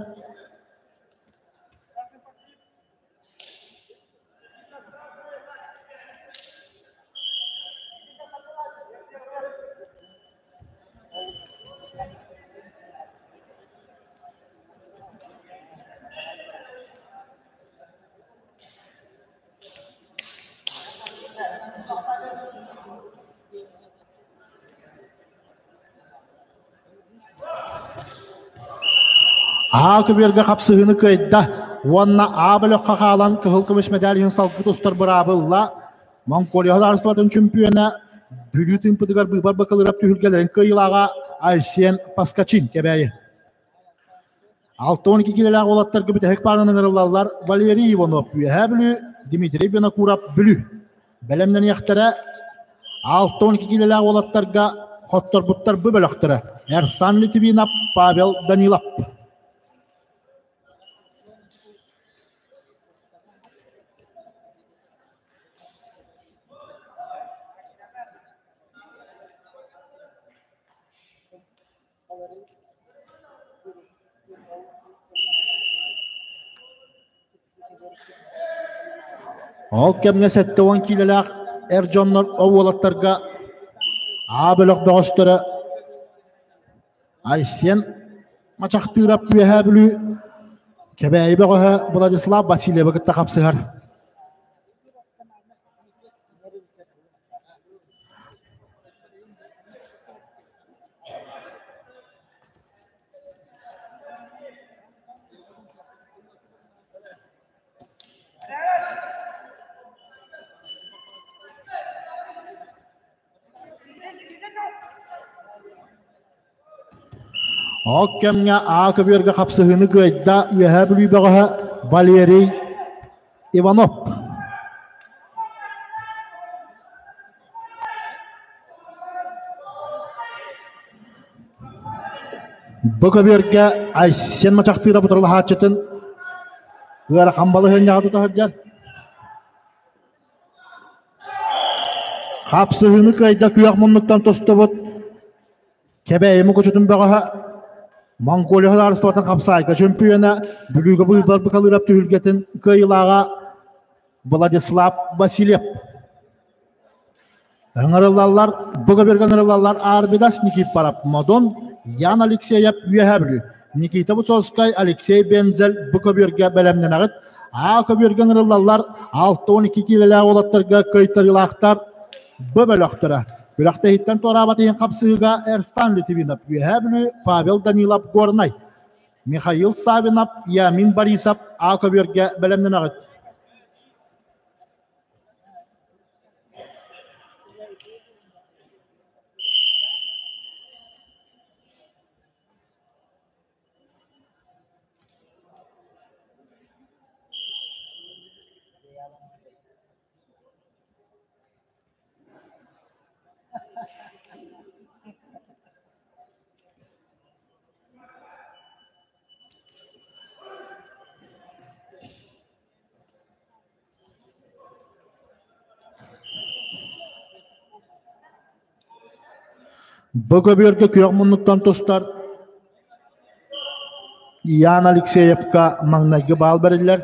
A: Аа көбүөргэ хапсыһыыны кыайда уонна Аа бөлөххө хаалан кыһыл көмүс медаль иһин салгыы тустар быраабы ылла. Монголия судаарыстыбатын чөмпүйүөнэ Бүлүү Тыымпытыгар быыбар бакалыырап түһүлгэлэрин кыайыылааҕа Айсен Паскачин Кэбээйи. 62 киилэлээх уолаттарга бүтэһик паарынан ыҥырыллаллар Валерий Иванов Үөһээ Бүлүү, Дмитрий Винокуров Бүлүү. Бэлэмнэниэхтэрэ 62 киилэлээх уолаттарга хотторбуттар бу бөлөхтөрө Эрсан Литвинов, Павел Данилов. Ол кэмҥэ 70 киилэлээх эр дьоннор ол уолаттарга А бөлөх бөҕөстөрө Айсен Мачахтыырап Үөһээ Бүлүү Кэбээйи бөҕөһө Владислав Васильевы кытта хапсыһар. Ол кэмҥэ Аа көбүөргэ хапсыһыыны кыайда Үөһээ Бүлүү бөҕөһө Валерий Иванов. Бу көбүөргэ Айсен Мачахтыырап утарылаһааччытын ыарахан балаһыанньаҕа тута сылдьар. Хапсыһыыны кыайда күөх муннуктан тустубут Кэбээйи Мукучутун бөҕөһө Монголия судаарыстыбатын хапсаайга чөмпүйүөнэ Бүлүүгэ быыбар быкалыырап түһүлгэтин кыайыылааҕа Владислав Васильев. Ыҥырыллаллар, бу көбүөргэ ыҥырыллаллар Арвидас Никифоров, Модун, Ян Алексеев, Үөһээ Бүлүү, Никита Высоцкай, Алексей Бензель бу көбүөргэ бэлэмнэнэҕит. А көбүөргэ ыҥырыллаллар 62 киилэлээх уолаттарга кыайтарыылаахтар Б бөлөхтөрө. Күрэхтэһииттэн туораабат иһин хапсыһыыга Эрстан Литвинов, Үөһээ Бүлүү, Павел Данилов, Горнай, Михаил Савинов, Ямин Борисов А көбүөргэ бэлэмнэнэҕит. Бу көбүөргэ күөх муннуктан тустар Ян Алексеевка маҥнайгы баал бэриллэр.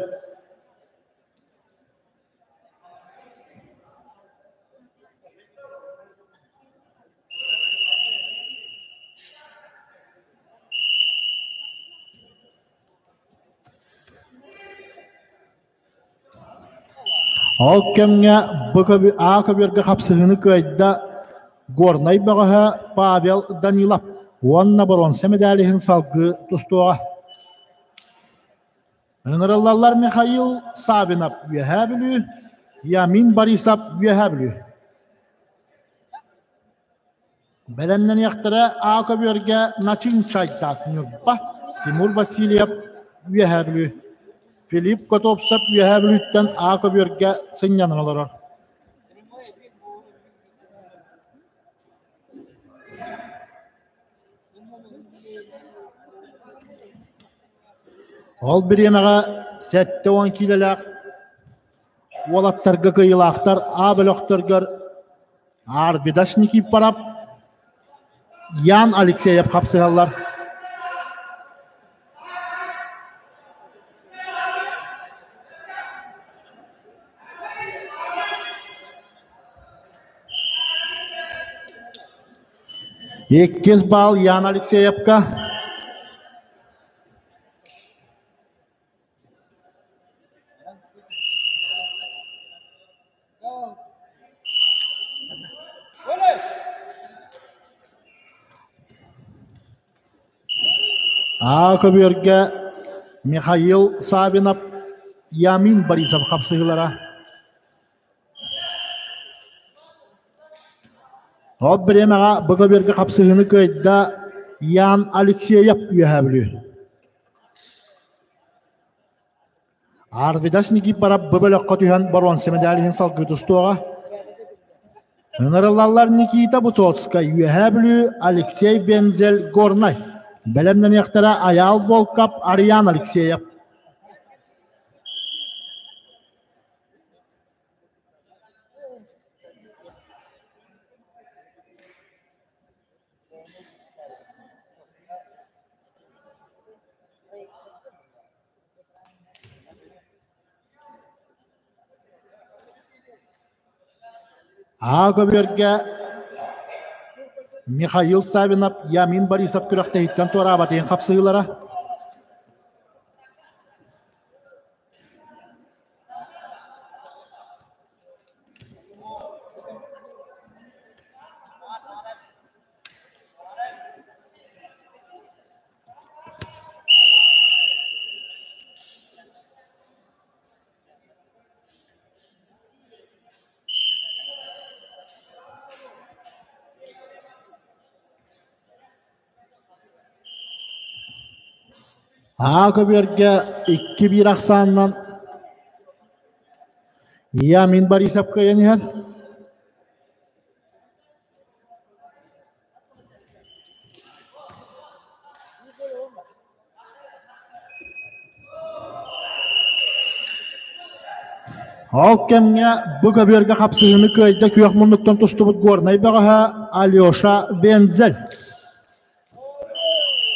A: Ол кэмҥэ А көбүөргэ хапсыһыыны кыайда Горнай бөҕөһө Павел Данилов уонна боруонса мэдээлиһин салгыы тустуоҕа. Ыҥырыллаллар Михаил Савинов Үөһээ Бүлүү, Ямин Борисов Үөһээ Бүлүү. Бэлэмнэниэхтэрэ А көбүөргэ Начин Чайдак Ньурба, Тимур Васильев Үөһээ Бүлүү, Филипп Готовцев Үөһээ Бүлүүттэн А көбүөргэ сынньанан олорор. Ол бириэмэҕэ 70 киилэлээх уолаттарга кыайыылаахтар А бөлөхтөргөр Арвидас Никифоров, Ян Алексеев хапсыһаллар. Иккис баал Ян Алексеевка. Аа көбүөргэ Михаил Савинов, Ямин Борисов хапсыһыылара. Ол бириэмэҕэ бу көбүөргэ хапсыһыыны кыайда Ян Алексеев Үөһээ Бүлүү. Арвидас Никифоров бу бөлөххө түһэн боруонса мэдээлиһин салгыы тустуоҕа. Ыҥырыллаллар Никита Высоцкай, Үөһээ Бүлүү, Алексей Вензель, Горнай. Бэлэмнэниэхтэрэ Айаал Волков, Ариан Алексеев. Аа көбүөргэ Михаил Савинов, Ямин Борисов күрэхтэһииттэн туораабатын хапсыһыылара. Аа көбүөргэ 2-1 ахсаанынан Ямин Борисов кыайан иһэр. Ол кэмҥэ бу көбүөргэ хапсыһыыны кыайда күөх муннуктан тустубут Горнай бөҕөһө Алеша Вензель.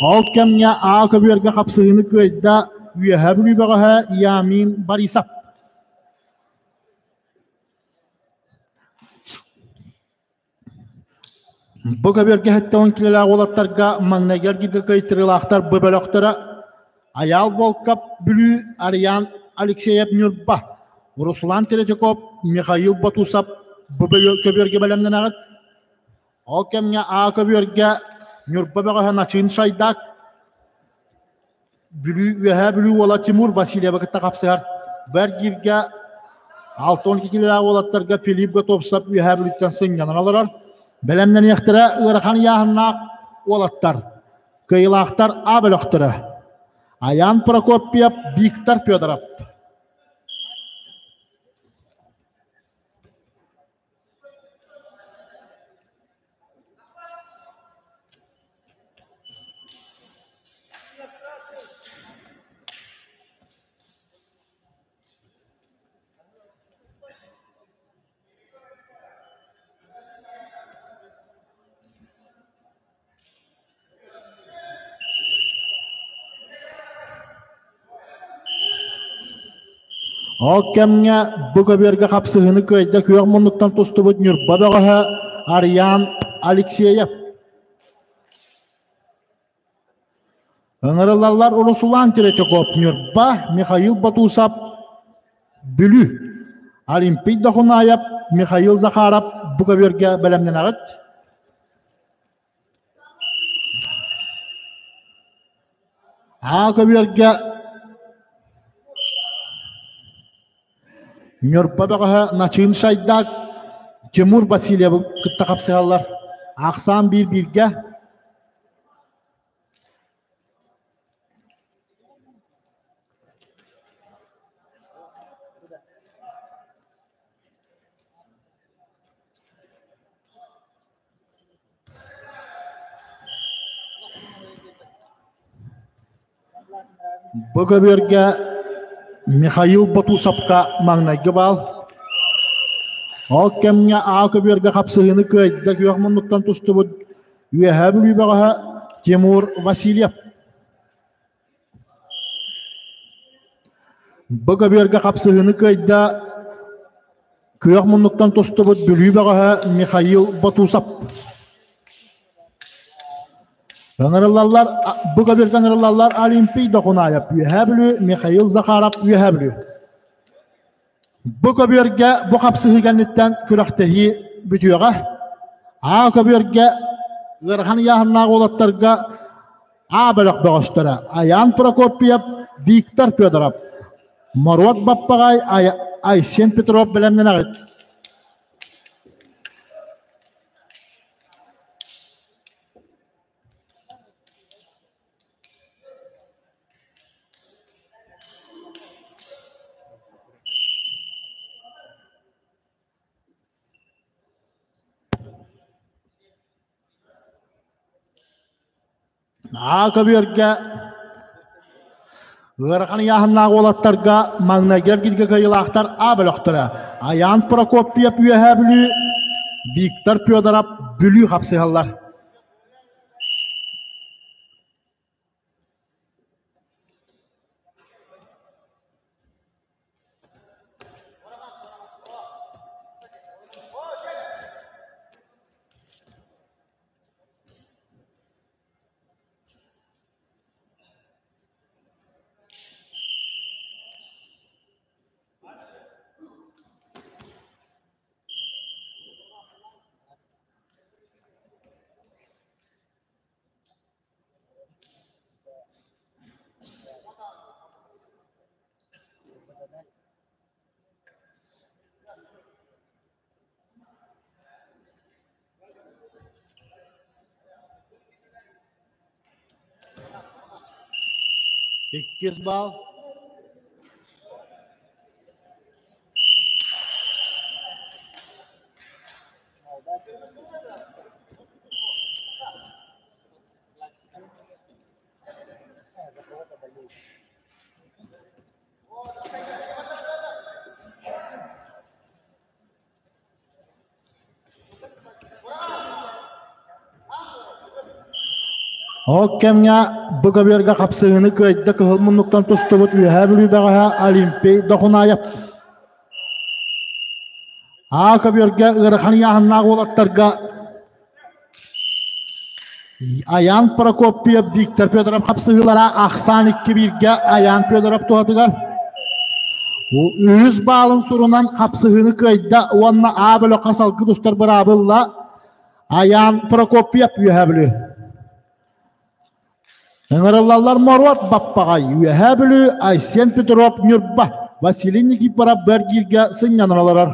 A: Ол кэмҥэ А көбүөргэ хапсыһыыны кыайда Үөһээ Бүлүү бөҕөһө Ямин Борисов. Бу көбүөргэ 70 килэлээх уолаттарга маҥнайгы эргииргэ кыайтарыылаахтар бу бөлөхтөрө Айаал Волков, Бүлүү, Ариан Алексеев, Ньурба, Руслан Третьяков, Михаил Ботусов бу көбүөргэ бэлэмнэнэҕит. Ол кэмҥэ А көбүөргэ Ньурба бөҕөһө Начыын Шайдак, Бүлүү Үөһээ Бүлүү уола Тимур Васильевы кытта хапсыһар. Бу эргииргэ 62 килэлээх уолаттарга Филипп Готовцев Үөһээ Бүлүүттэн сынньанан олорор. Бэлэмнэниэхтэрэ ыарахан ыйааһыннаах уолаттар. Кыайыылаахтар А бөлөхтөрө. Аян Прокопьев, Виктор Федоров. Ол кэмҥэ бу көбүөргэ хапсыһыыны кыайда күөх муннуктан тустубут Ньурба бөҕөһө Ариан Алексеев. Ыҥырыллаллар Руслан Третьяков Ньурба, Михаил Батусов Бүлүү. Олимпий Дохунаев, Михаил Захаров бу көбүөргэ бэлэмнэнэҕит. Аа көбүөргэ Ньурба бөҕөһө Начыын Шайдак, Тимур Васильевы кытта хапсыһаллар. Ахсаан биир-бииргэ. Бу көбүөргэ Михаил Ботусовка маҥнайгы баал. Ол кэмҥэ Аа көбүөргэ хапсыһыыны кыайда күөх муннуктан тустубут Үөһээ Бүлүү бөҕөһө Тимур Васильев. Бу көбүөргэ хапсыһыыны кыайда күөх муннуктан тустубут Бүлүү бөҕөһө Михаил Ботусов. Ыҥырыллаллар, бу көбүөргэ ыҥырыллаллар Олимпий Дохунаев, Үөһээ Бүлүү, Михаил Захаров, Үөһээ Бүлүү. Бу көбүөргэ бу хапсыһыы кэнниттэн күрэхтэһии бүтүөҕэ. Аа көбүөргэ ыарахан ыйааһыннаах уолаттарга А бөлөх бөҕөстөрө Айаан Прокопьев, Виктор Федоров, Моруот Баппаҕай, Айсен Петров бэлэмнэнэҕит. Аа көбүөргэ ыарахан ыйааһыннаах уолаттарга маҥнайгы эргииргэ кыайыылаахтар А бөлөхтөрө Айаан Прокопьев Үөһээ Бүлүү, Виктор Федоров Бүлүү хапсыһаллар. Иккис баал. Ол кэмҥэ бу көбүөргэ хапсыһыыны кыайда кыһыл муннуктан тустубут Үөһээ Бүлүү бөҕөһө Олимпий Дохунаев. Аа көбүөргэ ыарахан ыйааһыннаах уолаттарга Аян Прокопьев, Виктор Федоров хапсыһыылара ахсаан икки бииргэ Аян Федоров туһатыгар. Үһүс баалын сурунан хапсыһыыны кыайда уонна А бөлөххө салгыы тустар быраабылла Аян Прокопьев Үөһээ Бүлүү. Ыҥырыллаллар Моруот Баппаҕай, Үөһээ Бүлүү, Айсен Петров, Ньурба, Василий Никифоров Бэргииргэ сынньанан олорор.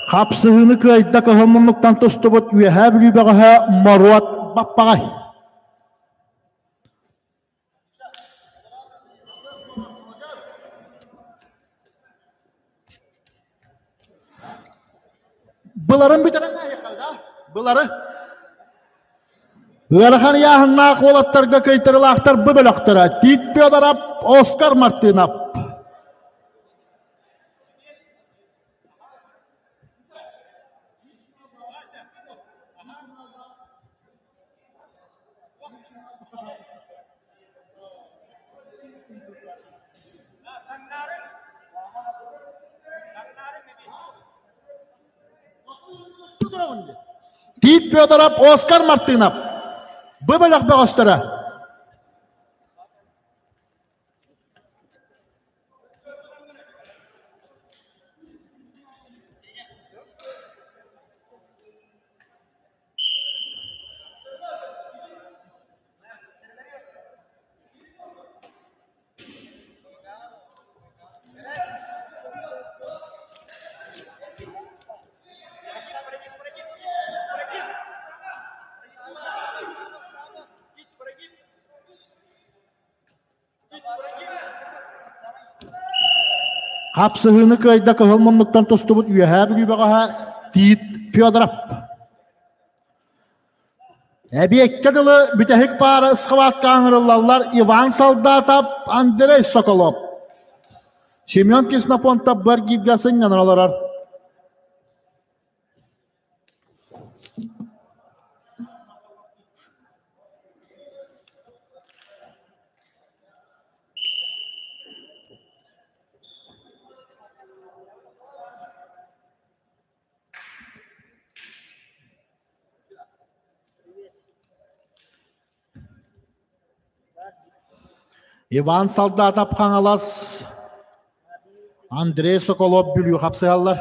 A: Хапсыһыыны кыайда кыһыл муннуктан тустубут Үөһээ Бүлүү бөҕөһө Моруот Баппаҕай. Быларын бүтэрэн ааһыахха Былары. Ыарахан ыйааһыннаах уолаттарга кыайтарылаахтар бу бөлөхтөрө Тит Федоров, Оскар Мартынов. Тиит Федоров, Оскар Мартынов. Бу бөлөх бөҕөстөрө. Хапсыһыыны кыайда кыһыл муннуктан тустубут Үөһээ Бүлүү бөҕөһө Тиит Федоров. Эбиэккэ дылы бүтэһик паара ыскабаатка ыҥырыллаллар Иван Солдатов, Андрей Соколов. Семен Ксенофонтов бу эргииргэ сынньанан олорор. Иван Солдатов Хаҥалас, Андрей Соколов Бүлүү хапсыһаллар.